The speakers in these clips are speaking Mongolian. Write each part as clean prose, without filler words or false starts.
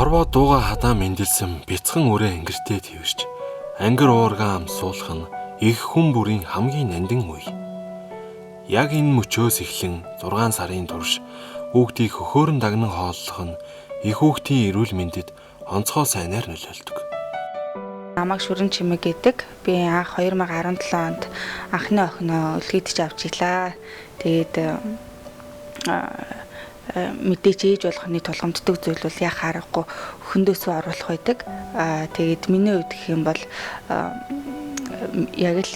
Хорвоо дууга хадаа мэндэлсэн бяцхан үрээ ангиртэй тэрч ангир уургаа амсуулах нь их хүн бүрийн хамгийн нандин үе. Яг энэ мөчөөс эхлэн 6 сарын турш хүүхдийг хөхөөрөн дагнан хооллох нь их хүүхдийн эрүүл мэндэд онцгой сайнаар нөлөөлдөг. Намайг Шүрэн Чимэг гэдэг. Би анх 2017 онд анхны охиноо өлгийдэж авч илаа. Тэгээд мэдээч ээж болгоны тулгамддаг зүйл бол яах аргагүй хөндөсөө оруулах байдаг. Тэгээд миний хувьд гэх юм бол яг л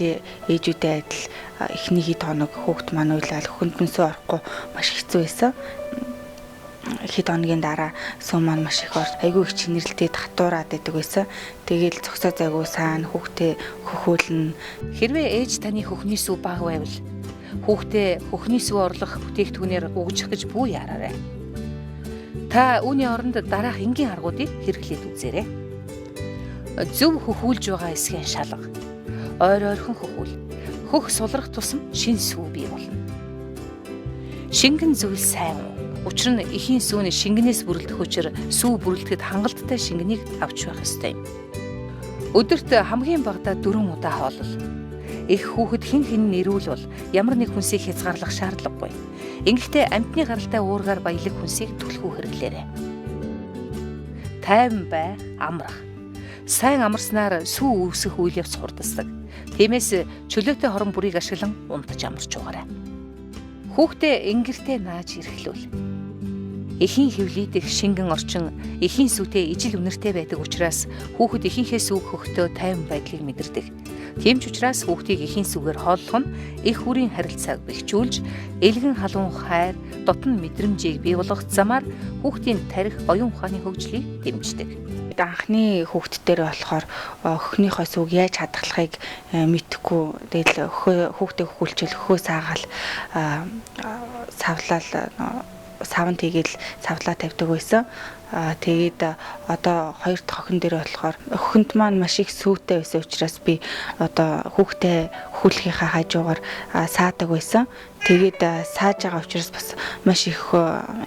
ээжүүдээ адил эхний хэд хоног хүүхд маань уйлал хөндөсөө орохгүй маш хэцүү байсан. Хэд хоногийн дараа сүү маань маш их орж айгүй их чинэрлэлтэй татуураад байдаг байсан. Тэгээл зогсоо зайгүй саана хүүхдээ хөхөөлнө. Хэрвээ ээж таны хөхний сүү бага байвал хүүхдээ хөхний сүү орлох бүтээгдэхүүнээр угжих гэж бүү яараарай. Та үүний оронд дараах энгийн аргуудыг хэрэглээд үзээрэй. Зөв хөхүүлж байгаа эсхийг шалга. Ойр ойрхон хөхүүл. Хөх сулрах тусам шин сүү бий болно. Шингэн зүйл сайн уу? Учир нь эхийн сүүн шингэнээс бүрэлдэх учир сүү бүрэлдэхэд хангалттай шингэнийг авч байх ёстой юм. Өдөрт хамгийн багадаа 4 удаа хоолол. Их хүүхэд хэн хэн нь эрүүл бол ямар нэг хүнсийг хязгаарлах шаардлагагүй. Ингэхдээ амьтны гаралтай уургаар баялаг хүнсийг түлхүү хэрэглээрэй. Тайван бай, амрах. Сайн амарснаар сүү үүсэх үйл явц хурдасдаг. Тиймээс чөлөөтэй хорон бүрийг ашиглан унтаж амарч угаарай. Хүүхдээ ингэртэй нааж эрхлүүл. Эхийн хэвлийдэх шингэн орчин эхийн сүтэй ижил үнэртэй байдаг учраас хүүхэд эхийнхээ сүг хөхтөө тайван байдлыг мэдэрдэг. Тийм ч учраас хүүхдийг эхийн сүгээр хооллох нь эх хүрийн харилцааг бэхжүүлж, элгэн халуун хайр, дотн мэдрэмжийг бий болгох замаар хүүхдийн тарих, оюун ухааны хөгжлийг дэмждэг. Анхны хүүхд дээр болохоор хөхнийхөө сүг яаж хадгалахыг мэдэхгүй. Тэгэл хүүхдээ хөхүүлчихэл хөхөө саагаал савлал савн тэгээл савлаа тавьдаг байсан. Тэгээд одоо хоёр дахь охин дээр болохоор охинд маань маш их сүйтэй байсан учраас би одоо хүүхдээ хөхүүлэхийнхаа хажуугаар саадаг байсан. Тэгээд сааж байгаа учраас бас маш их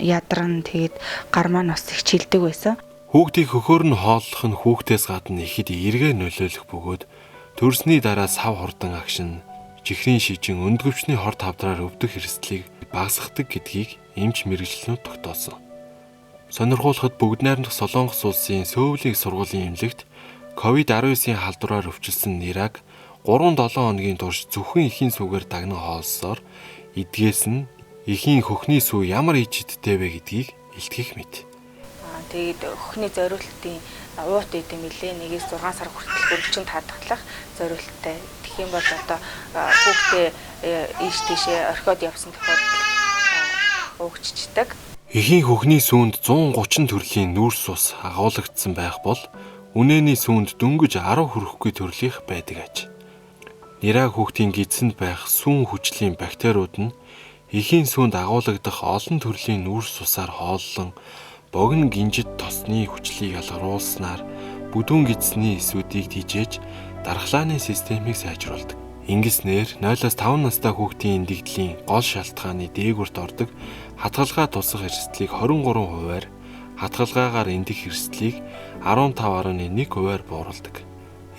ядран, тэгээд гар маань бас их чилдэг байсан. Хүүхдийг хөхөөр нь хооллох нь хүүхдээс гадна ихэд эргээр нөлөөлөх бөгөөд төрсний дараа сав хурдан агшин, чихрийн шижин, өндгөвчний хор тавдраар өвдөх эрсдлийг багасгадаг гэдгийг эмч мэргэжилтнүүд тогтоосон. Сонирхуулахад бүгд найрамдах Солонгос улсын Сөүлийн сургуулийн эмнэлэгт COVID-19-ийн халдвараар өвчлсөн Нираг 3-7 хоногийн турш зөвхөн эхийн сүгээр дагнан хооллосоор эдгээс нь эхийн хөхний сүү ямар ич идтэй вэ гэдгийг илтгэх мэт. Тэгээд хөхний зориултын уут идэм билээ. 1-ээс 6 сар хүртэл өргөжинд хадгалах зориулттай. Тэгэх юм бол одоо хүүхдээ ийш тийшээ орхиод явсан тохиолдолд угжчихдаг. Эхийн хөхний сүүнд 130 төрлийн нүүрс ус агуулгдсан байх бол үнэний сүүнд дөнгөж 10 хүрэхгүй төрлийнх байдаг аж. Нираг хүүхдийн гидсэнд байх сүүн хүчлийн бактериуд нь эхийн сүүнд агуулгадах олон төрлийн нүүрс усаар хооллон богино гинжит тосны хүчлийг ялгаруулснаар бүдүүн гидсний эсүүдийг тийжээж дархлааны системийг сайжруулдаг. Ингэснээр 0-5 настай хүүхдийн эндэгдлийн гол шалтгааны дээгүүрт ордог хатгалгаа тусах эрсдлийг 23%-аар, хатгалгаагаар эндэх эрсдлийг 15.1%-аар бууруулдаг.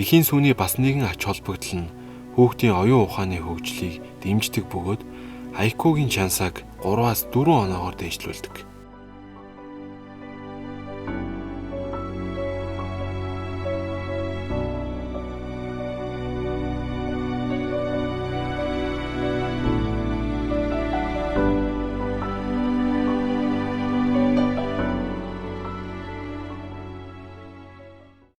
Эхийн сүүний бас нэгэн ач холбогдол нь хүүхдийн оюун ухааны хөгжлийг дэмждэг бөгөөд IQ-гийн чансааг 3-аас 4 оноогоор дээшлүүлдэг.